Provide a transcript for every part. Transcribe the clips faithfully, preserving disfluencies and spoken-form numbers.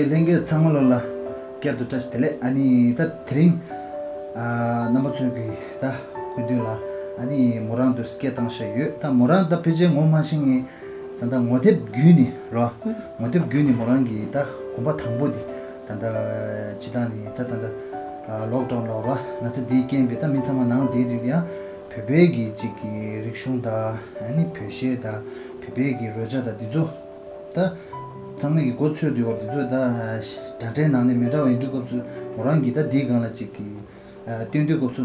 ལྷན་རྒྱས་ཚང་མ་ལོ་ལ་བསྐྱར་དུ་བཀྲ་ཤིས་བདེ་ལེགས། ཨ་ནི་ད་དེ་རིང་ཨ་རྣམ་པ་ཚོས་ཀྱི་ད་སྐུ་མདུན་ལ་ཨ་ནི་མོ་རང་དུ་སྐད་བཏང་བཞག་ཡོད། ད་མོ་རང་ད་ཕལ་ཆེར་ངོ་མ་ཤེས་ངེས། ད་ད་ངོ་དེབ་བརྒྱུད་ནས་རོ། ངོ་དེབ་བརྒྱུད་ནས་མོ་རང་གི་ད་གོམ་པ་དང་པོ་དེ་ད་ད་སྤྱི་བཏང་ནས་ད་ད་ད་ལོག་ཌའུན་ལོག་རོ། ན་ཚ་འདིའི་རྐྱེན་པས་ད་མི་ཚང་མ་ནང་བསྡད་དུས་ཀྱང་བོད་པའི་གི་ཅིག་གི་རིག་གཞུང་དང་ཨ་ནི་བོད་གཞས་དང་བོད་པའི་གི་རོལ་ཆ་དང་འདི་ཚོ། ད་ཚང་མས་ཀྱི་མགོ་ཚོས་དུས་བར་དེ་ཚོ་ད་འདྲ་འདྲའི་ནང་ནས་མི་འདྲ་བ་ཡིན་དུས་སྐབས་སུ་མོ་རང་གིས་ད་འདིའི་སྒང་ལ་ཅིག་གི་སྟོན་དུས་སྐབས་སུ་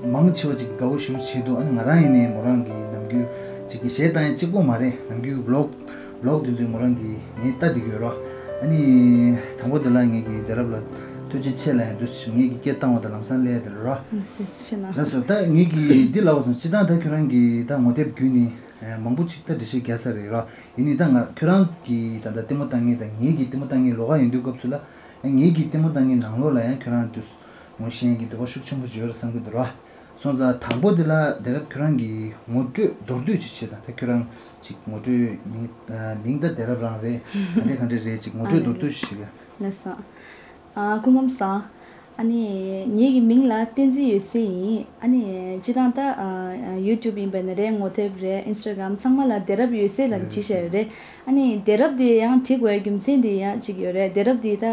མང་ཆེ་བ་ཅིག་དགའ་བོ་ཞེ་པོ་བྱེད་འདུག་ཨ་ནི་ང་རང་ཡིན་ནའི་མོ་རང་གི་ནམ་རྒྱུན་ཅིག་གི་གཞས་བཏང་ཡ་གཅིག་པོ་མ་རེད། ནམ་རྒྱུན་ཝི་ལོག་ཝི་ལོག་དེ་ཚོ་མོ་རང་གིས་ངས་ལྟ་བསྡད་ཀྱི་ཡོད་རོ། ཨ་ནི་དང་པོ་དེ་ལ་ངས་ཀྱི་དེ་རབས་ལ་ཐུགས་རྗེ་ཆེ་ལབ་ཡ་འདུག་ངས་ཀྱི་སྐད་བཏང་བ་དང་ལམ་སང་སླེབས་དེ་རོ། ལགས་སོ། ད་ངས་ཀྱི་འདི་ལབ་པ་སོང་། སྤྱི་བཏང་ད་ཁྱོད་རང་གི་ད་ངོ་དེབ་བརྒྱུད་ནས་མང་པོ་ཅིག་ད་འགྲེལ་བཤད་རྒྱག་ས་རེད་རོ། ཡིན་ནའི་ད་ང་ཁྱོད་རང་གི་ད་ལྟ་ལྟད་མོ་ལྟ་མཁན་དང་ངེད་ཀྱི་ལྟད་མོ་ལྟ་མཁན་ལོགས་ཀ་ཡིན་དུས་སྐབས་སུ་ལ་ཡང་ངེད་ཀྱི་ལྟད་མོ་ལྟ་མཁན་ནང་ལོགས་ལ་ཡང་ཁྱོད་རང་དུས་ངོ་ཤེས་མཁན་གྱི་འདོད་པ་ཤུགས་ཆེན་པོ་ཅིག་ཡོད་རེད་བསམ་གྱི་འདུག་ར། སོང་ཙང་དང་པོ་དེ་ལ་དེ་རབས་ཁྱོད་རང་གི་ངོ་སྤྲོད་མདོར་བསྡུས་ཅིག་བྱེད་དང་། ད་ཁྱོད་རང་ཅིག་ངོ་སྤྲོད་མིང་མིང་ད་དེ་རབས་རང་རེད། ག་འདྲས་ག་འདྲས་རེད། ཅིག་ངོ་སྤྲོད་མདོར་བསྡུས་ཅིག་བྱེད་ག་ལགས་སོ། ཨ། སྐུ་ཁམས་བཟང་། ཨ་ནི་ངེད་ཀྱི་མིང་ལ་བསྟན་འཛིན་འོད་ཟེར་ཡིན། ཨ་ནི་སྤྱི་བཏང་ད་ཡུ་ཊུབ་ཡིན་པ་ན་རེད། ངོ་དེབ་རེད། ཨིན་སི་ཊ་གྷ་རམ་ཚང་མ་ལ་དེ་རབས་འོད་ཟེར་ལབ་ནས་བྲིས་བཞག་ཡོད་རེད། ཨ་ནི་དེ་རབས་དེ་ཡང་བྲིས་དགོས་རྒྱུ་མཚན་དེ་ཡང་གཅིག་ཡོད་རེད། དེ་རབས་དེ་ད་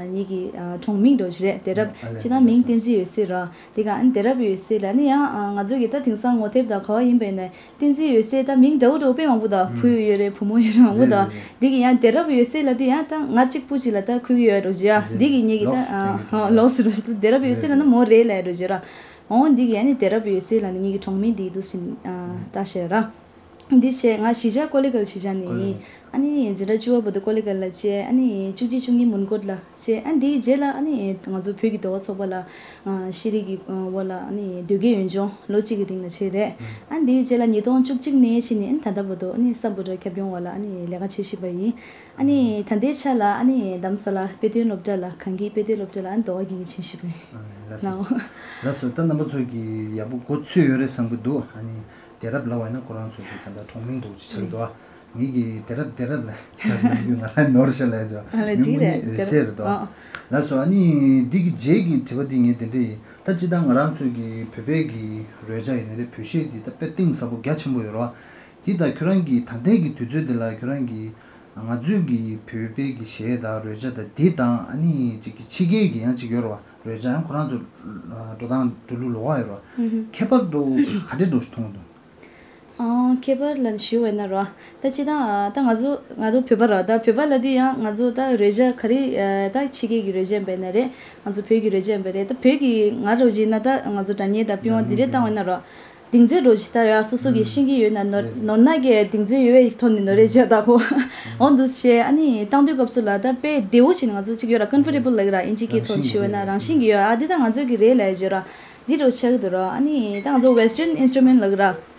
ངེད་ཀྱི་གྲོང་མིང་འདྲ་བོ་ཞིག་རེད། དེ་རབས་སྤྱི་བཏང་མིང་བསྟན་འཛིན་འོད་ཟེར་ར། དེ་ག་ཨ་ནི་དེ་རབས་འོད་ཟེར་ལབ་ནི་ཡང་ང་ཚོ་གི་ད་དེང་སང་ངོ་དེབ་དང་ག་བ་ཡིན་པ་ཡིན་ན། བསྟན་འཛིན་འོད་ཟེར་ད་མིང་འདྲ་བོ་འདྲ་བོ་དཔེ་མང་པོ་དང་། བུ་ཡོད་རེད། བུ་མོ་ཡོད་རེད། མང་པོ་དང་། འདི་གི་ཡང་དེ་རབས་འོད་ཟེར་ལབ་དུས་ཡང་ད་ང་གཅིག་པུ་ཅིག་ལ་ད་ཁུག་གི་ཡོད་རོ་ཇི་ཡ། འདི་གི་ངེད་ཀྱི་ད་ལོགས་སུ་རོ་ཇི། ད་དེ་རབས་འོད་ཟེར་ལབ་ན་མོ་རེད་ལབ་རོ་ཇི་ར། འོ་འདི་གི་ཡང་ནི་དེ་རབས་འོད་ཟེར་ལབ་ནི་ངེད་ཀྱི་གྲོང་མིང་འདི་འདུག་སེ་ད་བཤད་ར། འདི་བྱས་ང་གཞིས་ཆགས་ཀོ་ལི་གལ། གཞིས་ཆགས་ནི་ཡིན། ཨ་ནི་འཛིན་གྲྭ་བཅུ་པ་བར་དུ་ཀོ་ལི་གལ་ལ་བྱས། ཨ་ནི་བཅུ་གཅིག་བཅུ་གཉིས་མོན་གྷོ་ལ་བྱས། ཨ་འདིའི་རྗེས་ལ་ཨ་ནི་ང་ཚོ་བོད་ཀྱི་འདུལ་བ་ཚོགས་པ་ལ་ཤེས་རིག་གི་འོག་ལ་ཨ་ནི་དོལ་རྒྱལ་ཡོན་སྦྱོང་ལོ་གཅིག་གི་རིང་ལ་བྱས་རེད། ཨ་འདིའི་རྗེས་ལ་ཉིས་སྟོང་བཅུ་གཅིག་ནས་ཕྱིན་ནས་ཨ་ནི་ད་ལྟ་བར་དུ་ཨ་ནི་སམ་བྷོ་ཊ་ཁྱབ་ཁོངས་འོག་ལ་ཨ་ནི་ལས་ཀ་བྱེད་བཞིན་པ་ཡིན། ཨ་ནི་ད་ལྟའི་ཆ་ལ་ཨ་ནི་རྡ་རམ་ས་ལ་དཔེ་སྟོན་སློབ་གྲྭ་ལ་གངས་སྐྱིད་དཔེ་སྟོན་སློབ་གྲྭ་ལ་ཨ་ནི་འདུལ་བ་རྒྱུན་གྱི་བྱིན་བཞིན་པ་ཡིན། ལགས་སོ། ད་རྣམ་པ་ཚོ་གིས་ཡག་པོ་མགོ་ཚོས་ཡོད་རེད་བསམ་གྱི་འདུག་ཨ་ནི་དེ་རབས་ལབ་པ་ཡིན་ན་ཁོ་རང་ཚོ་གི་ད་ལྟ་གྲོང་མིང་འདྲ་བོ་ཅིག་ཆགས་འདུག་ཨ། ངེད་ཀྱི་དེ་རབས་དེ་རབས་ལ་ནམ་རྒྱུན་ང་ལ་ནོར་ཤག་ལབ་ཡ་ཅིག་ཨ་ལས་མིང་ངོ་ནི་འོད་ཟེར་རེད་དོ། ལགས་སོ། ཨ་ནི་འདི་གི་རྗེས་ཀྱི་དྲི་བ་འདི་ངས་དེ་འདྲ་ཡིན། ད་སྤྱིར་བཏང་ང་རང་ཚོ་གི་བོད་པའི་གི་རོལ་ཆ་ཡིན་ན་རེད། བོད་གཞས་འདི་ད་དཔེ་གཏིང་ཟབ་པོ་རྒྱ་ཆེན་པོ་ཡོད་རེད་བ། འདི་ད་ཁྱོད་རང་གི་ད་ལྟའི་གི་དུས་ཚོད་འདི་ལ་ཁྱོད་རང་གི་ང་ཚོའི་གི་བོད་པའི་གི་གཞས་དང་རོལ་ཆ་དང་འདི་དང་ཨ་ནི་ཅིག་གི་ཕྱི་རྒྱལ་གི་ཡང་ཅིག་ཡོད་རེད་བ། རོལ་ཆ་ཡང་ཁོ་རང་ཚོ་འགྲོ་སྟངས་འགྲོ་ལུགས་ལོགས་ཀ་ཡོད་རེད་བ། ཁྱད་པར་འདྲ་བོ་ག་འདྲས་འདྲ་བོ་ཞིག་མཐོང་གི་འདུག་ཨང་། ཁྱད་པར་ལ་ཞུ་བས་ན་རོ། ད་སྤྱིར་བཏང་ད་ང་ཚོ་ང་ཚོ་བོད་པ་ར། ད་བོད་པ་ལབ་དུས་ཡང་ང་ཚོ་ད་རོལ་ཆ་ག་རེ་ད་ཕྱི་རྒྱལ་གྱི་རོལ་ཆ་ཡིན་པས་ན་རེད། ང་ཚོ་བོད་ཀྱི་རོལ་ཆ་ཡིན་པས་རེད། ད་བོད་ཀྱི་ང་རོ་བྱས་ན་ད་ང་ཚོ་སྒྲ་སྙན་དང་པི་ཝང་འདི་རེད་བཏང་བས་ན་རོ། གདེང་ཚོད་འདྲ་བོ་ཞིག་ད་ཡ་སོ་སོ་གི་ཤེས་ཀྱི་ཡོད་ན་ནོར་ནོར་ན་གི་གདེང་ཚོད་ཡོད་པའི་ཐོག་ནས་ནོར་རེད་བྱས་ད་ཁོ། འོ་འདུག་བྱས་ཨ་ནི་བཏང་དུས་སྐབས་སུ་ལ་ད་དཔེ་བདེ་བོ་བྱས་ནས་ང་ཚོ་གཅིག་ཡོད་ར། ཀོན་ཕོར་ཊེ་བལ་ལབ་ཀྱི་ར། ཨིན་ཇི་སྐད་ཐོག་ནས་ཞུ་བས་ན་རང་བཞིན་གྱི་ཡོད་ཨ། འདི་ད་ང་ཚོ་གི་རེད་ལབ་ཡ་བྱས་ར། འདི་འདྲ་བོ་ཆགས་ཀྱི་འདུག་ར། ཨ་ནི་ད་ང་ཚོ་ཝེ་སི་ཊརན་ཨིན་སི་ཊུ་མེན་ཊི་ལབ་ཀྱི་ར།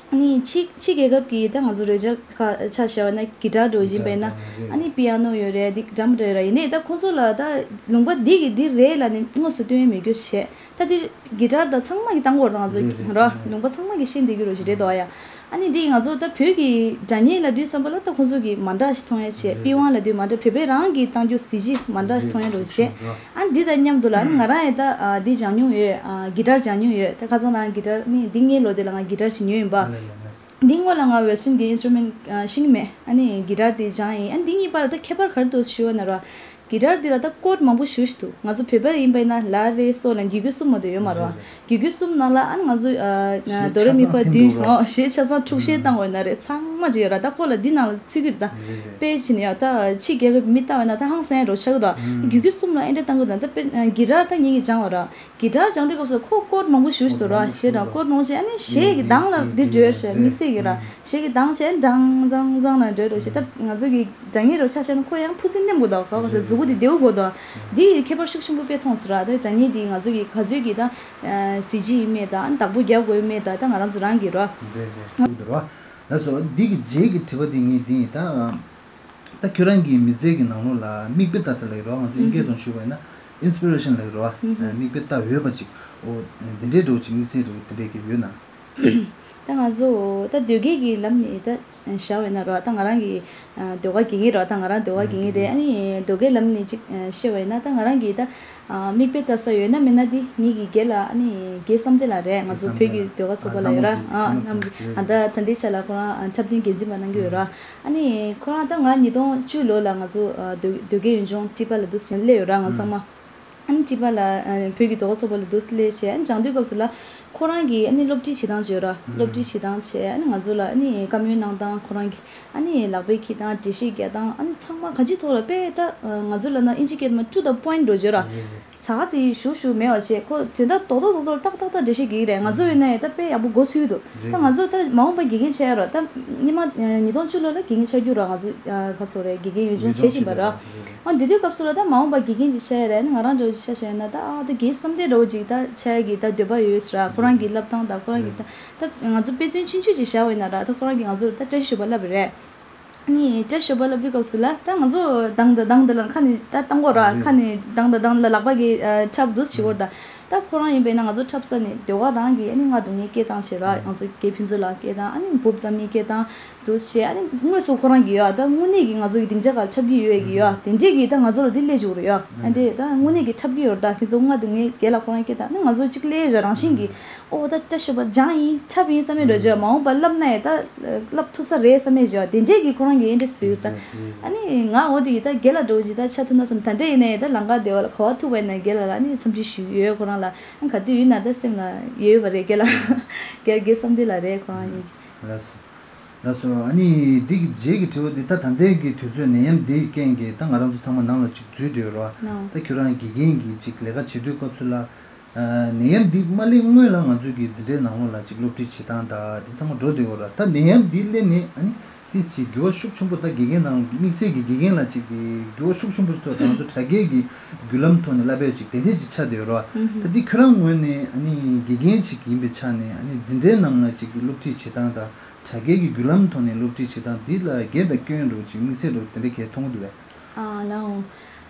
ཨ་ནི་ཕྱི་ཕྱི་རྒྱལ་ཁབ་ཀྱི་ད་ང་ཚོ་རོལ་ཆ་ཁ་ཆ་བཞག་པ་ན་གི་ཊར་འདྲ་བོ་ཡིན་པས་ན། ཨ་ནི་པི་ཡ་ནོ་ཡོད་རེད། འདི་ཌམ་འདྲ་ཡོད་ར། ཡིན་ནའི་ད་ཁོང་ཚོ་ལ་ད་ལུང་པ་འདི་གི་འདི་རེད་ལབ་ནས་དངོས་སུ་སྟོན་ཡ་མེད་རྒྱུ་བྱས། ད་འདི་གི་ཊར་ད་ཚང་མ་གིས་བཏང་གི་ཡོད་རེད། ད་ང་ཚོ་རེད་རེད། ར་ལུང་པ་ཚང་མ་གིས་ཤེས་བསྡད་ཀྱི་རོ་ཞིག་རེད་དོ་ཡ། ཨ་ནི་འདི་ང་ཚོ་ད་བོད་ཀྱི་སྒྲ་སྙན་ལབ་དུས་ཙམ་པ་ལ་ད་ཁོང་ཚོ་གིས་མ་འདྲ་ཞིག་མཐོང་ཡ་བྱས། རེད་པི་ཝང་ལབ་དུས་མ་འདྲ། བོད་པའི་རང་གིས་བཏང་རྒྱུ་གཟི་བརྗིད་མ་འདྲ་ཞིག་མཐོང་ཡ་རོ་བྱས། ཨ་འདི་དང་མཉམ་དུ་ལ་ཨ་ནི་ང་རང་ཡང་ད་ཨ་འདི་སྦྱང་མྱོང་ཡོད། ཨ་གི་ཊར་སྦྱང་མྱོང་ཡོད། ད་ཁ་སང་རང་གི་ཊར་ནི་འདི་ངའི་ལོ་དེ་ལ་ང་གི་ཊར་ཞིག་ཉོས་ཡིན་པ། ཨ་ལས་ལས་ལས། འདི་སྔོན་ལ་ང་ཝེ་སི་ཊརན་གྱི་ཨིན་སི་ཊུ་མེན་ཊི་ཤེས་ཀྱི་མེད། ཨ་ནི་གི་ཊར་དེ་སྦྱངས་ཡིན། ཨ་ནི་འདི་གཉིས་བར་ལ་ད་ཁྱད་པར་ག་རེ་འདུག་ཞུ་བ་ན་ར། གི་ཊར་དེ་ལ་ད་ཀོཌ་མང་པོ་ཞེ་པོ་ཞིག་འདུག་ང་ཚོ་བོད་པ་ཡིན་པ་ཡིན་ན་ལ་རེ་སོ་ལ་འགུལ་སྐྱོད་གསུམ་མ་གཏོགས་ཡོད་མ་རེད་བ། འགུལ་སྐྱོད་གསུམ་ནང་ལ་ཨ་ནི་ང་ཚོ་ཨ་ཌོ་རེ་མི་ཕ་དུ་ཧོ་ཞེས་ཆ་ཚང་འཁྲུག་ཤེས་བཏང་བ་ཡིན་ན་རེད། ཚང་མ་ཅིག་ཡོད་ར། ད་ཁོ་ལ་འདི་ནང་ལ་ཚུད་ཀྱི་རེད་ད། དཔེ་བྱས་ན་ཡ་ད་ཕྱི་རྒྱལ་ཁབ་མི་ལྟ་བ་ན་ད་ཧང་སང་རོ་ཆགས་ཀྱི་འདུག་འགུལ་སྐྱོད་གསུམ་ལ་ཨེ་འདྲ་བཏང་གི་འདུག་ད་དཔེ་གི་ཊར་ད་ངེད་ཀྱིས་སྦྱངས་པ་ར། གི་ཊར་སྦྱང་དུས་སྐབས་སུ་ཁོ་ཀོཌ་མང་པོ་ཞེ་པོ་ཞིག་འདུག་ར། ཞེས་ར་ཀོཌ་མང་པོ་ཞིག་ཨ་ནི་གཞས་ཀྱི་གདངས་ལ་འདི་འགྲོ་ཡ་ཞེས་དམིགས་བསལ་གྱི་ར། གཞས་ཀྱི་གདངས་བྱས་ཨ་ནི་ཀྲང་ཀྲང་ཀྲང་ལ་འགྲོ་རོ་ཞེས། ད་ང་ཚོ་གི་སྒྲ་སྙན་རོ་ཆ་བཞག་ན་ཁོ་ཡང་ཕུན་སུམ་ལྡན་པོ་འདུག་ག་བ་ཟེར་མཛུ་གུ་འདི་བདེ་པོ་གོ་འདུག་འདི་ཡི་ཁྱད་པར་ཤུགས་ཆེན་པོ་དཔེ་མཐོང་སོང་ར། ད་སྒྲ་སྙན་འདི་ང་ཚོ་གི་ག་ཚོད་ཀྱི་ད་གཟི་བརྗིད་ཡིན་མེད་ད། ཨ་ནི་བདག་པོ་རྒྱབ་དགོས་ཡིན་མེད་ད། ད་ང་རང་ཚོ་རང་གི་ར། རེད་རེད། ལགས་སོ། འདི་གི་རྗེས་ཀྱི་དྲི་བ་འདི་ངས་འདི་ཡིན་ད། ད་ཁྱོད་རང་གི་མི་ཚེ་གི་ནང་ལོགས་ལ་མིག་དཔེ་ལྟ་ས་ལབ་ཀྱི་རེད་བ། ང་ཚོ་ཨིན་སྐད་ཐོག་ཞུས་པ་ཡིན་ན་ཨིན་སི་པི་རེ་ཤན་ལབ་ཀྱི་རེད་བ། མིག་དཔེ་ལྟ་འོས་པ་ཅིག་འོ་འདི་འདྲའི་འདྲ་བོ་ཅིག་དམིགས་བསལ་འདྲ་བོ་དེ་འདྲའི་གི་ཡོད་ན། ད་ང་ཚོ་ད་ཟློས་གར་གྱི་ལམ་ནས་ད་བཞག་པ་ཡིན་ན་རོ། ད་ང་རང་གི་ཨ་ཟློས་གར་དགེ་རྒན་རོ། ད་ང་རང་ཟློས་གར་དགེ་རྒན་རེད། ཨ་ནི་ཟློས་གར་ལམ་ནས་ཅིག་ཨ་བཤད་པ་ཡིན་ན། ད་ང་རང་གི་ད་ཨ་མིག་དཔེ་ལྟ་ས་ཡོད་ན་མེད་ན་དེ་ངེད་ཀྱི་རྒན་ལགས། ཨ་ནི་རྒན་བསམ་གཏན་ལགས་རེད། ང་ཚོ་བོད་ཀྱི་ཟློས་གར་ཚོགས་པ་ལ་ཡོད་ར། ཨ་ནམ་ཨ་ད་ད་ལྟའི་ཆ་ལ་ཁོ་རང་ཨ་འཁྲབ་སྟོན་འགན་འཛིན་པ་གནང་གི་ཡོད་ར། ཨ་ནི་ཁོ་རང་ད་ང་ཉིས་སྟོང་བཅུ་ལོ་ལ་ང་ཚོ་ཨ་ཟློས་ཟློས་གར་ཡུལ་ལྗོངས་ཊི་པ་ལ་འདུག་སེ་སླེབས་ཡོད་ར། ང་ཚང་མ། ཨ་ནི་ཊི་པ་ལ་ཨ་བོད་ཀྱི་ཟློས་གར་ཚོགས་པ་ལ་འདུག་སེ་སླེབས་བྱས། ཨ་ནི་སྦྱང་དུས་སྐབས་སུ་ལ་ཁོ་རང་གིས་ཨ་ནི་སློབ་ཁྲིད་བྱེད་སྟངས་བྱོས་ར། སློབ་ཁྲིད་བྱེད་སྟངས་བྱས། ཨ་ནི་ང་ཚོ་ལ་ཨ་ནི་བཀའ་མོལ་གནང་སྟངས། ཁོ་རང་གིས་ཨ་ནི་ལག་པས་འཁྱེར་སྟངས། འགྲེལ་བཤད་རྒྱག་སྟངས། ཨ་ནི་ཚང་མ་གང་ཅིའི་ཐོག་ལ་དཔེ་ད་ང་ཚོ་ལ་ན་ཨིན་ཇི་སྐད་དུ་ཊུ་ད་པོ་ཡིན་ཊི་འགྲོ་བྱོས་ར། ཚ་ཚིག་ཞུ་ཞུ་མེད་པ་བྱས། ཁོ་དོན་དག་རྡོག་རྡོག་རྡོག་རྡོག་ཏག་ཏག་ཏག་འགྲེལ་བཤད་རྒྱག་གི་རེད། ང་ཚོ་ཡིན་ན་ཡང་ད་དཔེ་ཡག་པོ་མགོ་ཚོས་འདུག་ད་ང་ཚོ་ད་མ་འོངས་པ་དགེ་རྒན་བྱས་རོགས། ད་སྔོན་མ་ཉིས་སྟོང་བཅུ་ལོ་ལ་དགེ་རྒན་ཆགས་རྒྱུ་རོགས། ང་ཚོ་ག་ཚོད་རེད། དགེ་རྒན་ཡུལ་ལྗོངས་བྱེད་བཞིན་པ་རོགས། ཨ་འདི་དུས་སྐབས་སུ་ལ་ད་མ་འོངས་པ་དགེ་རྒན་ཅིག་བྱས་རེད། ང་རང་འདྲ་བོ་ཅིག་ཆ་བཞག་ན་ད་ཨ་ད་དགེ་བསམ་གཏན་འདྲ་བོ་ཅིག་ད་ཆགས་ཀྱི་ད་འདོད་པ་ཡོད་ཟེར་ར། ཁོ་རང་གི་བསླབ་སྟངས་དང་ཁོ་རང་གི་ད་ད་ང་ཚོ་དཔེ་མཚོན་ཆུང་ཆུང་ཅིག་བཞག་པ་ཡིན་ན་ར། ད་ཁོ་རང་གིས་ང་ཚོར་ད་བཀྲ་ཤིས་བརྗོད་པ་བསླབ་པ་རེད། ཨ་ནི་བཀྲ་ཤིས་བརྗོད་པ་བསླབ་དུས་སྐབས་སུ་ལ་ད་ང་ཚོ་དང་དང་དང་དང་ལ་ཁ་ནས་ད་བཏང་གོ་ར། ཁ་ནས་དང་དང་དང་ལ་ལག་པ་གིས་ཨ་འཁྲབ་འདུག་བྱེད་གོ་ར། ད་ད་ཁོ་རང་ཡིན་པས་ན་ང་ཚོ་འཁྲབ་ས་ནས་ཟློས་གར་རང་གི་ཨ་ནི་རྔ་རྡུང་མཁན་སྐད་བཏང་བྱེད་ར། ང་ཚོ་རྒན་ཕུན་ཚོགས་ལགས་སྐད་བཏང་། ཨ་ནི་འབུབ་རྩོམ་མཁན་སྐད་བཏང་འདུག་བྱེད། ཨ་ནི་དངོས་སུ་ཁོ་རང་གིས་ཡ་ད་དངོས་གནས་ཀྱི་ང་ཚོ་གི་སྡིངས་ཆ་སྒང་འཁྲབ་ཀྱི་ཡོད་ཀྱི་ཡ། དེ་འདྲས་ཀྱི་ད་ང་ཚོ་ལ་འདི་སླེབས་བཅུག་རེད་ཡ། ཨ་འདྲས་ད་དངོས་གནས་ཀྱི་འཁྲབ་ཀྱི་ཡོད་ར། ད་ཁྱེད་ཚོ་རྔ་རྡུང་མཁན་རྒན་ལགས་ཁོ་རང་སྐད་བཏང་། ཨ་ནི་ང་ཚོ་གཅིག་སླེབས་བྱས་རང་བཞིན་གྱིས། ཨོ་ད་བཀྲ་ཤིས་བརྗོད་པ་སྦྱངས་ཡིན། འཁྲབ་ཡིན་བསམ་ཡས་འགྲོ་བྱས། མ་འོངས་པ་བསླབ་ན་ཡང་ད་བསླབ་ཐུབ་ས་རེད་བསམ་ཡས་བྱས། དེ་འདྲས་ཀྱི་ཁོ་རང་གིས་ཨེ་འདྲས་ཟེར་ད། ཨ་ནི་ང་འོ་དེ་ཡིས་ད་རྒན་ལགས་འདྲ་བོ་ཅིག་ད་ཆགས་ཐུབ་ན་བསམ། ད་ལྟ་ཡིན་ན་ཡང་ད་ལམ་ཁ་བདེ་བ་ལ་ག་པར་ཐུག་པ་ཡིན་ན་རྒན་ལགས་ལ་ཨ་ནི་འཚམས་འདྲི་ཞུ་ཡོད། ཁོ་རང་ལ་ཨ་ག་དུས་ཡིན་ན་ད་སེམས་ལ་ཡོད་ཡོད་པ་རེད། རྒན་ལགས་རྒན་རྒན་བསམ་གཏན་ལགས་རེད། ཁོ་རང་ཡིན། ལགས་སོ། ལགས་སོ། ཨ་ནི་འདི་གི་རྗེས་ཀྱི་དྲི་བ་འདི་ད་ད་ལྟའི་གི་དུས་ཚོད་ནད་ཡམས་འདིའི་རྐྱེན་གྱིས་ད་ང་རང་ཚོ་ཚང་མ་ནང་ལ་ཅིག་འཛུལ་སྡོད་ཡོད་རེད་བ། ད་ཁྱོད་རང་དགེ་རྒན་གྱི་ཅིག་ལས་ཀ་བྱེད་དུས་སྐབས་སུ་ལ། ཨ་ནད་ཡམས་འདི་མ་སླེབས་སྔོན་ལ་ང་ཚོ་གི་འཛིན་གྲྭའི་ནང་ལོགས་ལ་ཅིག་སློབ་ཁྲིད་བྱེད་སྟངས་དང་འདི་ཚང་མ་འགྲོ་བསྡད་ཡོད་ར། ད་ནད་ཡམས་འདི་སླེབས་ནས་ཨ་ནི་ཏིས་ཅིག་འགྱུར་བ་ཤུགས་ཆེན་པོ། ད་དགེ་རྒན་ནང་དམིགས་བསལ་གྱི་དགེ་རྒན་ལ་ཅིག་གི་འགྱུར་བ་ཤུགས་ཆེན་པོ་ཞིག་ད་ང་ཚོ་དྲ་རྒྱའི་གི་བརྒྱུད་ལམ་ཐོག་ནས་བསླབ་པའི་ཅིག་དེ་འདྲས་ཅིག་ཆགས་བསྡད་ཡོད་ར། ད་འདི་ཁྱོད་རང་ངོས་ནས་ཨ་ནི་དགེ་རྒན་ཅིག་ཡིན་པའི་ཆ་ནས་ཨ་ནི་འཛིན་གྲྭའི་ནང་ལ་ཅིག་གི་སློབ་ཁྲིད་བྱེད་སྟངས་དང་དྲ་རྒྱའི་གི་བརྒྱུད་ལམ་ཐོག་ནས་སློབ་ཁྲིད་བྱེད་སྟངས་འདི་ལ་དགེ་དང་སྐྱོན་འདྲ་བོ་ཅིག་དམིགས་བསལ་འདྲ་བོ་དེ་འདྲས་གས་མཐོང་གི་འདུག་བས། ཨ་ལའོ།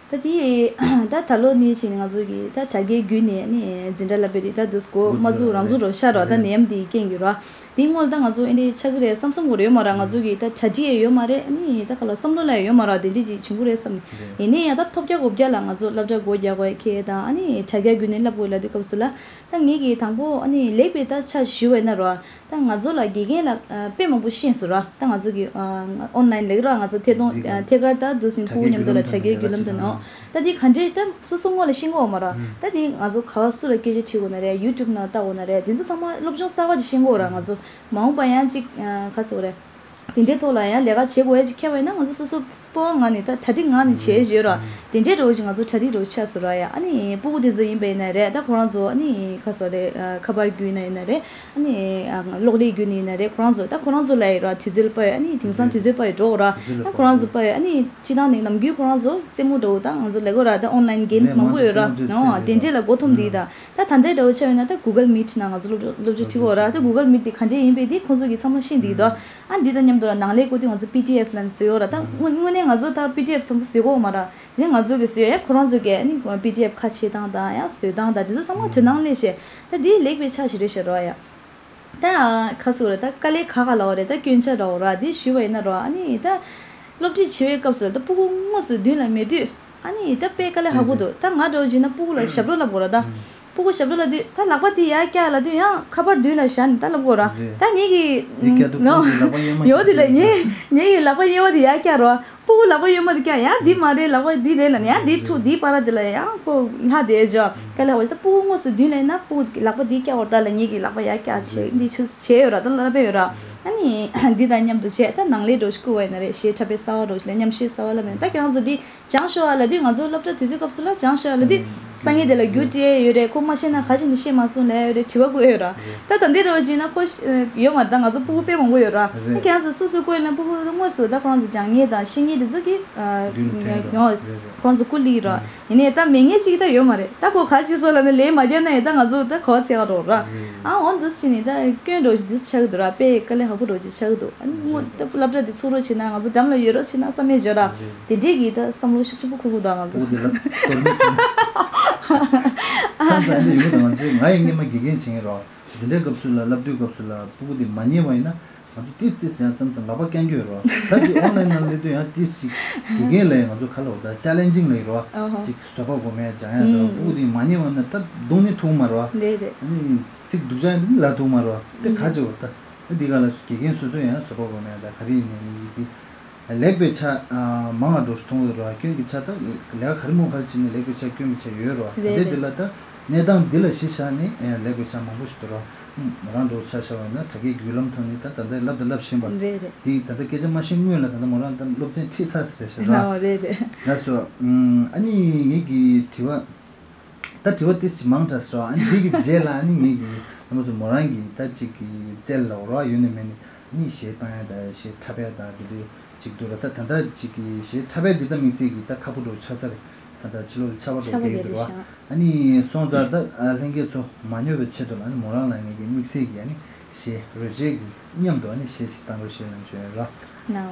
ད་དེ་ད་ད་ལོ་ནས་བྱས་ནས་ང་ཚོ་གི་ད་དྲ་རྒྱའི་བརྒྱུད་ནས་ནི་འཛིན་གྲྭ་བསླབ་པའི་རིགས་ད་འདུག་སྒོ་མ་བཙུགས་རང་བཙུགས་རོགས་ཤར་རོགས། ད་ནད་ཡམས་འདིའི་རྐྱེན་གྱིས་རོགས། དེའི་སྔོན་ལ་ད་ང་ཚོ་ཨེ་འདྲས་ཆགས་ཀྱི་རེད་བསམ་བསམ་གྱི་ཡོད་མ་རེད། ང་ཚོ་གི་ད་གྲ་སྒྲིག་ཡོད་མ་རེད། ཨ་ནི་ད་ག་ལ་བསམ་བློ་ལ་ཡོད་མ་རེད། དེ་འདྲས་ཅིག་བྱུང་གི་རེད་བསམ། ཡིན་ནའི་ཡང་ད་ཐོལ་རྒྱག་སྒོ་རྒྱག་ལ་ང་ཚོ་སློབ་གྲྭ་སྒོ་རྒྱག་དགོས་ཁེལ་དང་། ཨ་ནི་དྲ་རྒྱ་བརྒྱུད་ནས་བསླབ་དགོས་ལབ་དུས་སྐབས་སུ་ལ་ད་ངེད་ཀྱིས་དང་པོ་ཨ་ནི་ལེགས་པའི་ད་ཆ་ཞུ་བས་ན་རོགས། ད་ང་ཚོ་ལ་དགེ་རྒན་ལ་ཨ་དཔེ་མང་པོ་ཤེས་སོང་ར། ད་ང་ཚོ་གི་ཨ་ཨོན་ལན་ལེགས་ར། ང་ཚོ་ཐད་གཏོང་ཨ་ཐད་ཀར་ད་འདུག་སེ་ཕྲུ་གུ་མཉམ་དུ་ལ་དྲ་རྒྱའི་བརྒྱུད་ལམ་དུ་ནོ། ད་འདི་ག་འདྲས་ད་སོ་སོ་ངོ་ལ་ཤེས་ཀྱི་ཡོད་མ་ར། ད་འདི་ང་ཚོ་ག་བ་སུ་ལ་སྐད་ཆ་དྲིས་དགོས་ན་རེད། ཡུ་ཊུབ་ནང་ལྟ་དགོས་ན་རེད། འདི་ཚོ་ཚང་མ་སློབ་སྦྱོང་གསར་བ་ཅིག་ཤེས་ཀྱི་ཡོད་ར། ང་ཚོ་མ་འོངས་པ་ཡང་ཅིག་ཨ་ག་ཟེར་དགོས་རེད། དེ་འདྲའི་ཐོག་ལ་ཡང་ལས་ཀ་བྱེད་དགོས་ཡ་ཅིག་ཁེལ་བ་ཡིན་ན་ང་ཚོ་སོ་སོ་སྤོབས་པ་ངང་ནས་ད་གྲ་སྒྲིག་ངང་ནས་བྱས་ཡོད་ར། དེ་འདྲའི་འདྲ་བོ་ཅིག་ང་ཚོ་གྲ་སྒྲིག་འདྲ་བོ་ཆགས་སོང་ར་ཡ། ཨ་ནི་སྤུ་གུ་དེ་ཚོ་ཡིན་པ་ཡིན་ན་རེད། ད་ཁོ་རང་ཚོ་ཨ་ནི་ག་ཟེར་རེད། ཨ་ཁ་པར་བརྒྱུད་ནས་ཡིན་ན་རེད། ཨ་ནི་ཨ་གློག་ཀླད་བརྒྱུད་ནས་ཡིན་ན་རེད། ཁོ་རང་ཚོ་ད་ཁོ་རང་ཚོ་ལ་ཡི་ར་དུས་ཚོད་སྤར་ཡོད། ཨ་ནི་དེང་སང་དུས་ཚོད་སྤར་ཡོད་འགྲོ་གོ་ར། ད་ཁོ་རང་ཚོ་སྤར་ཡོད། ཨ་ནི་སྤྱི་བཏང་ནས་ནམ་རྒྱུན་ཁོ་རང་ཚོ་རྩེད་མོ་འདྲ་བོ་ད་ང་ཚོ་ལབ་དགོས་ར། ད་ཨོན་ལན་གེམ་སི་མང་པོ་ཡོད་ར། ཨོ་དེ་འདྲས་ལ་མགོ་འཐོམ་དེ་ད། ད་ད་ལྟའི་འདྲ་བོ་ཆགས་ཡོད་ན་ད་Google Meet ནང་ང་ཚོ་སློབ་སློབ་སྦྱོང་ཁྲིད་གོ་ར། ད་Google Meet དེ་ག་འདྲས་ཡིན་པའི་དེ་ཁོང་ཚོ་གིས་ཚང་མ་ཤེས་འདུག་ད། ཨ་འདི་དང་མཉམ་དུ་ལ་ནང་ལས་བཀོད་དུས་ང་ཚོ་པི་ཌི་ཨེཕ་ལ་ནི་བཟོས་ཡོད་ར། ད་དངོས་དངོས་གནས་ང་ཚོ་ད་པི་ཌི་ཨེཕ་དང་པོ་བཟོས་གོ་མ་ར། དེ་ནས་ང་ཚོ་གིས་བཟོས་ཡ། ཁོ་རང་ཚོ་གིས་ཨ་ནི་པི་ཌི་ཨེཕ་ཁ་ཕྱེ་སྟངས་དང་ཡང་བཟོ་སྟངས་དང་དེ་ཚོ་ཚང་མ་དོ་སྣང་སླེབས་བྱས། ད་འདི་ལེགས་པའི་ཆ་ཞིག་རེད་ཤག་རོ་ཡ། ད་ཁ་སུ་རེད། ད་དཀའ་ལས་ཁག་ཁག་ལ་འོ་རེད། ད་སྐྱོན་ཆ་ར་འོ་ར་འདི་ཞུས་པ་ཡིན་ན་རོ། ཨ་ནི་ད་སློབ་ཁྲིད་བྱེད་པའི་སྐབས་སུ་ད་སྤུ་གུ་དངོས་སུ་མདུན་ལ་མེད་དུས། ཨ་ནི་ད་དཔེ་དཀའ་ལས་ཁག་པོ་འདུག་ད་ང་འདྲ་བོ་བྱས་ན་སྤུ་གུ་ལ་ཞབས་བྲོ་བསླབ་དགོས་ར་ད། སྤུ་གུ་ཞབས་བྲོ་བསླབ་དུས་ད་ལག་པ་དེ་ཡར་བཀྱག་ལབ་དུས་ཡང་ཁ་པར་མདུན་ལ་བཞག་ནས་ད་བསླབ་དགོས་ར། ད་ངེད་ཀྱི་ཡོད་དེ་ལ་ངེད་ངེད་ཀྱི་ལག་པ་གཡས་པ་དེ་ཡར་བཀྱག་རོ། སྤུ་གུ་ལག་པ་གཡོན་མ་དེ་བཀྱག་ཡང་འདི་མ་རེད། ལག་པ་འདི་རེད་ལབ་ནས་ཡང་འདི་འཁྲུག་འདི་བར་དེ་ལ་ཡང་ཁོ་ལྷག་བསྡད་ཞོག་ག་ལ་བ། ད་སྤུ་གུ་དངོས་སུ་མདུན་ལ་ཡིན་ན་སྤུ་གུ་ལག་པ་འདི་བཀྱག་བར་ད་ལ་ངེད་ཀྱི་ལག་པ་ཡར་བཀྱག་བྱས་འདི་ཆུ་བྱས་ཡོད་ར། ད་ལབ་པ་ཡོད་ར། ཨ་ནི་འདི་དང་མཉམ་དུ་བྱས་ད་ནང་ལས་འགྲོ་ཞིག་བསྐུར་བ་ཡིན་ན་རེད། གཞས་འཁྲབ་པའི་གསར་བ་འགྲོ་ཞིག་ལ་ཉམས་ཞིབ་གསར་བ་ལབ་ཡིན། ད་ཁྱེད་རང་ཚོ་འདི་སྦྱང་ཤོག་ཨ་ལབ་དུས་ང་ཚོ་སློབ་གྲྭ་དུས་ཚོད་སྐབས་སུ་ལ་སྦྱང་ཤོག་ཨ་ལབ་དུས་སང་ཉིན་དེ་ལ་རྒྱུ་སྤྲད་ཡོད་རེད། ཁོ་མ་ཤེས་ན་ག་ཅིག་ནས་ཤེས་མ་སོང་ལབ་ཡོད་རེད། དྲི་བ་བཀོད་ཡོད་ར། ད་ད་འདི་རོ་བྱས་ན་ཁོ་ཡོད་མ་རེད། ད་ང་ཚོ་སྤུ་གུ་དཔེ་མང་པོ་ཡོད་ར། ད་ཁྱེད་རང་ཚོ་སོ་སོའི་སྐོར་ལ་སྤུ་གུ་དངོས་སུ་ད་ཁོ་རང་ཚོ་སྦྱང་མཁན་དང་ཤེས་མཁན་དེ་ཚོ་གི་ཡོང་ཁོ་རང་ཚོ་སྐུ་ལི་ར། ཡིན་ནའི་ད་མེད་མཁན་ཅིག་ད་ཡོད་མ་རེད། ད་ཁོ་ག་ཅིག་སོ་ལ་ནི་ལས་མ་རྒྱག་ན་ཡང་ད་ང་ཚོ་ད་གོ་ཚེ་བ་རོ་ར། ཨ་འོ་འདུག་བྱས་ནས་ད་སྐྱོན་འགྲོ་ཞིག་འདུག་ཆགས་ཀྱི་འདུག་ར། དཔེ་དཀའ་ལས་ཁག་པོ་འགྲོ་ཞིག་ཆགས་ཀྱི་འདུག་ཨ་ནི་དངོས་ད་སློབ་གྲྭ་དེ་ཚུགས་རོགས་བྱས་ན་ང་ཚོ་འགྲམ་ལ་ཡོད་རོགས་བྱས་ན་བསམ་ཡས་བརྗོད་ར། དེ་འདྲས་ཀྱི་ད་བསམ་བློ་ཤུགས་ཆེན་པོ་འཁོར་གྱི་འདུག་ང་ཚོ། ཨོ་དེ་ལ་གཏོར་མི་གཏོར་མི། ཁ་ཚ་འདི་ཡོད་དང་ང་ཚོས་ང་ཡི་སྔས་མ་དགེ་རྒན་བྱེད་མཁན་རོགས། འཛིན་གྲྭའི་སྐབས་སུ་ལ་བསླབ་དུས་སྐབས་སུ་ལ་སྤུ་གུ་དེ་མ་ཉན་པ་ཡིན་ན་ང་ཚོ་ཏིས་ཏིས་ཡང་མཚམས་མཚམས་ལག་པ་བརྐྱང་རྒྱུ་ཡོད་རེད་བ། ད་དེ་ཨོན་ལན་ནང་སླེབས་དུས་ཡང་ཏིས་ཅིག་དགེ་རྒན་ལ་ཡང་ང་ཚོ་ག་ལབ་ད་ཅ་ལེན་ཇིང་ལབ་ཡོད་རེད་བ། ཨོ་ཧོ། ཅིག་བཟོད་པ་སྒོམ་ཡ་སྦྱང་ཡ་ད་ཨུམ། སྤུ་གུ་དེ་མ་ཉན་པ་ན་ད་རྡུང་ནི་ཐུག་མ་རེད་བ། རེད་རེད། ཨ་ནི་ཚིག་སྡུག་ཅག་ཡིན་ན་ལབ་ཐུབ་མ་རེད་བ། དེ་ག་ཅིག་བ་ད། ཨ་འདི་ག་ལ་དགེ་རྒན་སོ་སོ་ཡང་བཟོད་པ་སྒོམ་ཡ་ད་ག་རེ་ཡིན་ནའི་ཡིན་གྱི། ལེགས་པའི་ཆ་མང་བ་འགྲོ་མཐོང་གི་རེད་བ། སྐྱོན་གྱི་ཆ་ད་ལས་ཀ་ག་རེ་མོ་ག་རེ་བྱས་ནས་ལེགས་པའི་ཆ་སྐྱོན་གྱི་ཆ་ཡོད་རེད་བ། ད་རེད་ལྟའི་འདི་རེད། ལ་ད་གནས་སྟངས་འདི་ལ་གཞི་བཞག་ནས་ལེགས་པའི་ཆ་མང་པོ་ཞིག་འདུག་རེད་བ། མོ་རང་འགྲོ་ཆ་བཞག་པ་ཡིན་ན་དྲ་རྒྱའི་བརྒྱུད་ལམ་ཐོག་ནས་ད་ད་ལྟ་བསླབ་དང་བསླབ་བཞིན་པ་རེད་རེད། འདི་ད་ལྟ་སྐད་ཆ་མ་བཤད་སྔོན་ལ་ད་ལྟ་མོ་རང་ད་སློབ་ཚན་ཁྲིད་ཚར་ཟེར་ཞེས་རེད་བ། ཨོ་རེད་རེད། ལགས་སོ། ཨ་ནི་ངེད་ཀྱི་དྲི་བ། ད་དྲི་བ་ཏིས་ཅིག་མང་དྲགས་སོ། ཨ་ནི་འདི་གི་རྗེས་ལ་ཨ་ནི་ངེད་ཀྱི་ལྷ་མོ་ཚོ་མོ་རང་གི་ད་ཅིག་གི་རྩལ་ལ་རོགས་ཡོད་ནི་མེད་ནི་ཨ་ནི་གཞས་བཏང་ཡ་དང་གཞས་འཁྲབ་ཡ་དང་དེ་འདྲའི་ཅིག་འདུག་ར། ད་ད་ལྟ་ཅིག་གི་གཞས་འཁྲབ་ཡ་འདི་ད་དམིགས་བསལ་གྱི་ད་ཁག་པོ་འགྲོ་ཆགས་ས་རེད། ད་ལྟ་ཕྱི་ལོགས་ལ་ཆར་པ་འགྲོ་ཆར་པ་བསྡད་ཀྱི་རྒྱབ་འདུག་ར། ལ་ཤང་། ཨ་ནི་སོང་ཙང་ད་ལྷན་རྒྱས་ཚོ་མ་ཉོབ་པའི་ཆེད་དུ་ལ་ཨ་ནི་མོ་རང་ལ་ངེད་ཀྱི་དམིགས་བསལ་གྱི་ཨ་ནི། གཞས་རོལ་ཆས་ཀྱི་མཉམ་དུ་ཨ་ནི་གཞས་ཤིག་བཏང་རོགས་ཞེས་ལམ་ཞུ་ཡ་རོ། ནའོ།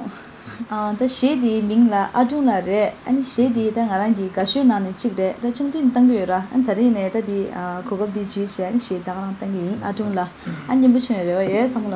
ཨ་ད་གཞས་དེའི་མིང་ལ་ཨ་ཀྲུང་ལགས་རེད། ཨ་ནི་གཞས་དེ་ད་ང་རང་གིས་དགའ་ཤོས་ནང་ནས་གཅིག་རེད། ད་ཆུང་དུས་ནས་བཏང་གི་ཡོད་ར། ཨ་ད་རེས་ནས་ད་དེ་ཨ་གོ་སྐབས་འདི་བརྒྱུད་བྱས་ཨ་ནི་གཞས་ད་ག་རང་བཏང་གི་ཡིན། ཨ་ཀྲུང་ལགས་ཨ་སྙན་པོ་བྱུང་ཡོད་རེད་བ། ཡོད་ཚང་མ་ལ།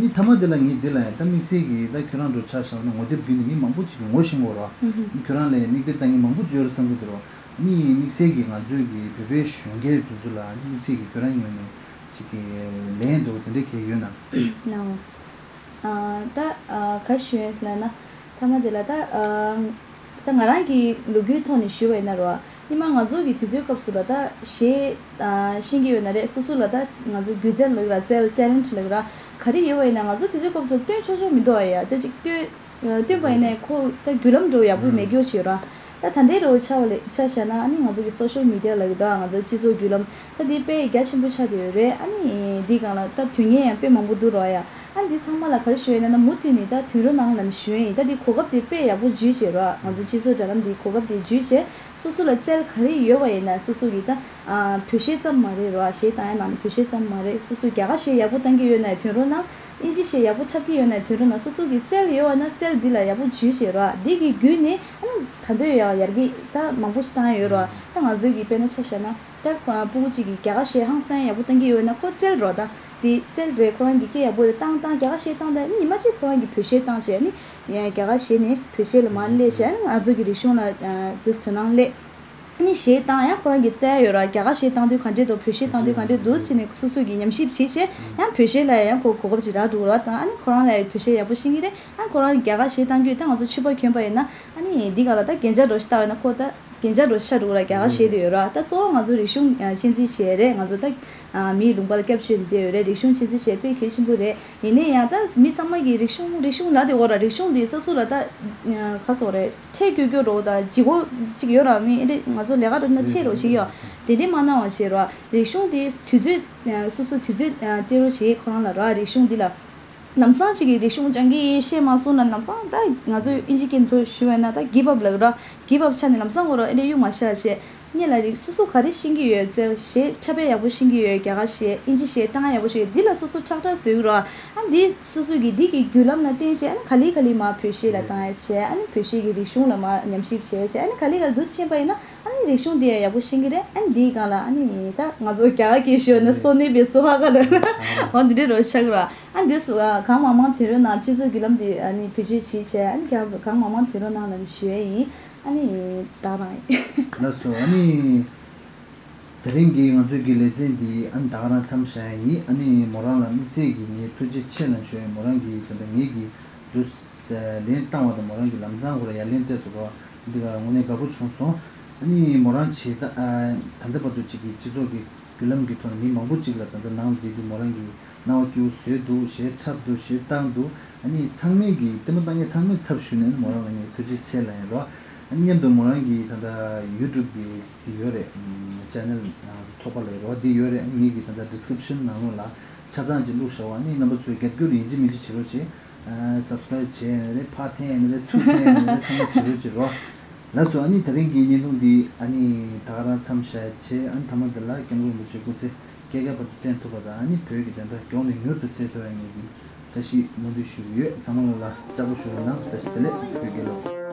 ནི་མཐའ་མ་དེ་ལ་ངས་འདི་ལ་ཡང་ད་དམིགས་བསལ་གྱི་ད་ཁྱོད་རང་འགྲོ་ཆ་བཞག་ན་ངོ་དེབ་བརྒྱུད་ནས་མི་མང་པོ་ཅིག་གིས་ངོ་ཤེས་ཀྱི་ཡོད་རེད་བ། ཨུ་ཧུ། ནི་ཁྱོད་རང་ལ་ཡང་མིག་དཔེ་ལྟ་མཁན་མང་པོ་ཅིག་ཡོད་རེད་བསམ་གྱི་འདུག་རེད་བ། ནི་དམིགས་བསལ་གྱི་ང་ཚོའི་གི་བོད་པའི་གཞོན་སྐྱེས་དེ་ཚོ་ལ་ནི་དམིགས་བསལ་གྱི་ཁྱོད་རང་ངོས་ནས་ཅིག་གི་ལན་འདྲ་བོ་དེ་འདྲ་གང་ཡོད་ན། ནའོ། ཨ་ད་ཨ་ག་ཞུ་ཡིན་ཟེར་ན་མཐའ་མ་དེ་ལ་ད་ཨ། ད་ང་རང་གི་ལོ་རྒྱུས་ཐོག་ནས་ཞུས་པ་ཡིན་ན་རོ། སྔོན་མ་ང་ཚོ་གི་དུས་ཚོད་སྐབས་སུ་ལ་ད་གཞས་ཨ་ཤེས་ཀྱི་ཡོད་ན་རེད། སོ་སོ་ལ་ད་ང་ཚོ་སྒྱུ་རྩལ་ལབ་ར། རྩལ་ཊེ་ལེན་ཊི་ལབ་ར། ག་རེ་ཡོད་པ་ཡིན་ན་ང་ཚོ་དུས་ཚོད་སྐབས་སུ་སྟོན་ཆོག་ཆོག་མི་འདུག་ཨ། ཡ་ད་ཅིག་སྟོན་སྟོན་པ་ཡིན་ན་ཁོ་ད་བརྒྱུད་ལམ་འགྲོ་ཡག་པོ་མེད་རྒྱུ་ཅིག་ཡོད་ར། ད་ད་ལྟའི་རོ་ཆ་བ་ལས་ཆ་བཞག་ན་ཨ་ནི་ང་ཚོ་གི་སོ་ཤལ་མི་ཌི་ཡ་ལབ་ཀྱི་འདུག་ང་ཚོ་སྤྱི་ཚོགས་བརྒྱུད་ལམ་ད་འདི་དཔེ་རྒྱ་ཆེན་པོ་ཆགས་བསྡད་ཡོད་རེད། ཨ་ནི་འདི་སྒང་ལ་ད་དོན་གཉེར་ཡང་དཔེ་མང་པོ་འདུག་རོ། ཡ་ཨ་འདི་ཚང་མ་ལ་ག་རེ་ཞུ་ཡ་ཡིན་ན་མུ་མཐུད་ནས་ད་དོན་རོགས་གནང་ལབ་ནས་ཞུ་ཡ་ཡིན། ད་འདི་གོ་སྐབས་དེ་དཔེ་ཡག་པོ་འཇུས་བྱས་རོ། ང་ཚོ་སྤྱི་ཚོགས་དྲ་ལམ་འདིའི་གོ་སྐབས་དེ་འཇུས་བྱས། སོ་སོ་ལ་རྩལ་ག་རེ་ཡོད་པ་ཡིན་ན་སོ་སོ་གིས་ད་ཨ་བོད་གཞས་ཙམ་མ་རེད་རོ། གཞས་བཏང་ཡ་ནང་ནས་བོད་གཞས་ཙམ་མ་རེད། སོ་སོ་རྒྱ་གར་གཞས་ཡག་པོ་བཏང་གི་ཡོད་ན་ཡང་ཐོན་རོགས་གནང་། ཨིན་ཇི་གཞས་ཡག་པོ་འཁྲབ་ཀྱི་ཡོད་ན་ཡང་ཐོན་རོགས་གནང་། སོ་སོ་གི་རྩལ་ཡོད་པ་ན་རྩལ་འདི་ལ་ཡག་པོ་འཇུས་བྱས་རོ། འདི་གི་བརྒྱུད་ནས་ཨ་ནི་ད་འདོད་ཡག་ཡར་རྒྱས་ད་མང་པོ་ཞིག་བཏང་ཡ་ཡོད་རོ། ད་ང་ཚོའི་གི་དཔེར་ན་ཆ་བཞག་ན་ད་ཁོ་རང་སྤུ་གུ་གཅིག་གིས་རྒྱ་གར་གཞས་ཧང་སང་ཡག་པོ་བཏང་གི་ཡོད་ན་ཁོ་རྩལ་རོ། ད་འདི་རྩལ་རེད། ཁོ་རང་གི་སྐད་ཡག་པོ་རེད། བཏང་བཏང་རྒྱ་གར་གཞས་བཏང་ད་ཨ་ནི་ཉི་མ་གཅིག་ཁོ་རང་གི་བོད་གཞས་བཏང་བྱས་ཨ་ནི་ཡང་རྒྱ་གར་གཞས་ནས་བོད་གཞས་ལ་མར་སླེབས་བྱས་ཨ་ནི་ང་ཚོ་གི་རིག་གཞུང་ལ་ཨ་དུས་དོ་སྣང་སླེབས། ཨ་ནི་གཞས་བཏང་ཡང་ཁོ་རང་གིས་བལྟས་ཡོད་ར། རྒྱ་གར་གཞས་བཏང་དུས་ག་འདྲས་འདུག་བོད་གཞས་བཏང་དུས་ག་འདྲས་འདུག་ཟེར་ནས་སོ་སོ་གིས་ཉམས་ཞིབ་བྱས་བྱས་ཡང་བོད་གཞས་ལ་ཡང་ཁོ་གོ་སྐབས་ཅིག་རག་འགྲོ་གི་ར། དང་ཨ་ནི་ཁོ་རང་ལ་ཡང་བོད་གཞས་ཡག་པོ་ཤེས་ཀྱི་རེད། ཨ་ཁོ་རང་རྒྱ་གར་གཞས་བཏང་དུས་ད་ང་ཚོ་ཕྱུ་པ་གྱོན་པ་ཡིན་ན་ཨ་ནི་འདི་ག་ལ་ད་རྒྱན་ཆ་འདྲ་ཞིག་བཏགས་ཡོད་ན་ཁོ་ད་རྒྱན་ཆ་འདྲ་ཤ་འགྲོ་གི་ར། རྒྱ་གར་གཞས་དེ་ཡོད་ར། ད་གཙོ་བོ་ང་ཚོ་རིག་གཞུང་གཅེས་འཛིན་བྱས་རེད། ང་ཚོ་ད་མིའི་ལུང་པ་ལ་སྐྱབས་བཅོལ་བསྡད་ཡོད་རེད། རིག་གཞུང་གཅེས་འཛིན་བྱས་དཔེ་གལ་ཆེན་པོ་རེད། ཡིན་ནའི་ཡང་ད་མི་ཚང་མ་གིས་རིག་གཞུང་རིག་གཞུང་ལབ་དེ་འོ་ར། རིག་གཞུང་འདི་སོ་སོ་ལ་ད་ག་སོག་རེད། ཁྲལ་རྒྱུ་རྒྱུ་རོགས་དང་ལྗིད་ཁོག་ཅིག་ཡོད་ར། མི་ཨེ་འདྲ་ང་ཚོ་ལས་ཀ་རོགས་ན་ཁྲལ་རོགས་ཞིག་ཡོད། དེ་འདྲས་མ་གནང་བ་བྱེད་རོགས། རིག་གཞུང་འདི་དུས་ཚོད་སོ་སོ་དུས་ཚོད་སྤྲད་རོགས་བྱེད་ཁོ་རང་ལ་རོགས། རིག་གཞུང་འདི་ལ་ལམ་སང་ཅིག་གི་རིག་གཞུང་སྦྱང་གི་ཤེས་མ་སོང་ན་ལམ་སང་ད་ང་ཚོས་ཨིན་ཇི་སྐད་ཐོག་ཞུ་བས་ན་ད་གིབ་ཨབ་ལབ་ར། གིབ་ཨབ་ཆགས་ནས་ལམ་སང་འོ་ར་ཨེ་འདྲ་གཡུག་མ་བཞག་བྱས། སྔོན་ལ་རིག་སོ་སོ་ག་རེ་ཤེས་ཀྱི་ཡོད། རྩལ་གཞས་འཁྲབ་པ་ཡག་པོ་ཤེས་ཀྱི་ཡོད། རྒྱ་གར་གཞས་ཨིན་ཇི་གཞས་བཏང་ཡག་པོ་ཤེས་ཀྱི་ཡོད། འདི་ལ་སོ་སོ་ཁྲག་ཁྲག་བཟོས་ཀྱི་རོགས། ཨ་འདི་སོ་སོ་གི་འདི་གི་བརྒྱུད་ལམ་ལ་བརྟེན་བྱས་ཨ་ནི་ག་ལེ་ག་ལེ་མར་བོད་གཞས་ལ་བཏང་ཡག་བྱས། ཨ་ནི་བོད་གཞས་ཀྱི་རིག་གཞུང་ལ་མར་ཉམས་ཞིབ་བྱས་བྱས་ཨ་ནི་ག་ལེ་ག་ལེ་འདུག་ཕྱིན་པ་ཡིན་ན་ཨ་ནི་རིག་གཞུང་འདི་ཡང་ཡག་པོ་ཤེས་ཀྱི་རེད། ཨ་ནི་འདིའི་སྒང་ལ་ཨ་ནི་ད་ང་ཚོ་རྒྱ་གར་གྱི་ཞུ་ན་སོ་ནི་པའི་སོ་ཧ་ག་ལ་འོ་འདི་འདྲའི་རོ་ཆགས་རོགས། ཨ་འདི་སུ་ཨ་གང་མང་མང་དེ་རོ་ནང་སྤྱི་ཚོགས་བརྒྱུད་ལམ་འདི་ཨ་ནི་བེད་སྤྱོད་བྱས་བྱས་ཨ་ནི་ཁྱེད་རང་ཚོ་གང་མང་མང་དེ་རོ་ནང་ལ་ནི་ཞུ་ཡས་ཡིན། ཨ་ནི་ད་རང་ཡིན། ལགས་སོ། ཨ་ནི་དེ་རིང་གི་ང་ཚོའི་གི་ལེ་ཚན་འདི་ཨ་ནི་ད་ག་རང་མཚམས་བཞག་ཡ་ཡིན། ཨ་ནི་མོ་རང་ལ་དམིགས་བསལ་གྱི་ངས་ཐུགས་རྗེ་ཆེ་ལབ་ཞུ་ཡ་ཡིན། མོ་རང་གིས་ད་ལྟ་ངེད་ཀྱི་འདུག་ལན་བཏང་བ་དང་མོ་རང་གིས་ལམ་སང་ཁོ་ལ་ཡ་ལན་སྤྲད་སོང་རོགས། འདི་ག་དངོས་གནས་དགའ་པོ་བྱུང་སོང་། ཨ་ནི་མོ་རང་བྱས་ད་ད་ལྟ་བར་དུ་ཅིག་གི་སྤྱི་ཚོགས་ཀྱི་བརྒྱུད་ལམ་གྱི་ཐོག་ནས་མི་མང་པོ་ཅིག་ལ་ད་ལྟ་ནང་འཛུལ་དུས་མོ་རང་གིས་སྣང་བ་སྐྱིད་པོ་བཟོས་འདུག་གཞས་འཁྲབ་འདུག་གཞས་བཏང་འདུག་ཨ་ནི་ཚང་མས་ཀྱིས་ལྟད་མོ་བཏང་མཁན་ཚང་མས་ཚབ་ཞུས་ནས་མོ་རང་ལ་ངས་ཐུགས་རྗེ་ཆེ་ལབ་ཡིན་རོགས། ཨ་ནི་མཉམ་དུ་མོ་རང་གིས་ད་ལྟ་ཡུ་ཊུབ་གི་དེ་ཡོད་རེད། ཅེ་ནལ་ཚོགས་པ་ལ་ཡོད་རོགས་དེ་ཡོད་རེད། ཨ་ནི་ངེད་ཀྱིས་ད་ལྟ་ཌི་སི་ཀི་རིབ་ཤན་ནང་ལོགས་ལ་ཆ་ཚང་ཅིག་བླུགས་བཞག་པ། ཨ་ནི་རྣམ་པ་ཚོས་རྒྱབ་སྐྱོར་ཡིན་གཅིག་མིན་གཅིག་བྱེད་རོགས་བྱེད། ཨ་སབ་སི་ཀ་རེབ་བྱས་ཡིན་རེད། ཕར་འཐེན་ཡིན་རེད། ཚུར་འཐེན་ཡིན་རེད། ཚང་མ་བྱེད་རོགས་བྱེད་རོགས། ལགས་སོ། ཨ་ནི་དེ་རིང་གི་བརྙན་ཐུང་འདི་ཨ་ནི་ད་ག་རང་མཚམས་བཞག་བྱས། ཨ་ནི་མཐའ་མ་འདི་ལ་སྐྱབས་མགོན་རིན་པོ་ཆེ་སྐུ་ཚེ་བསྐལ་བརྒྱའི་བར་དུ་བརྟན་ཐུབ་པ་དང་། ཨ་ནི་བོད་ཀྱི་བདེན་མཐའ་མགྱོགས་ནས་མྱུར་དུ་གསལ་ཐུབ་ཡ་ངེད་ཀྱིས་བཀྲ་ཤིས་སྨོན་འདུན་ཞུ་གི་ཡོད། ཚང་མ་ལ་ལ་ལྕགས་པོ་ཞུ་རོགས་གནང་། བཀྲ་ཤིས་བདེ་ལེགས། བོད་རྒྱལ་ལོ།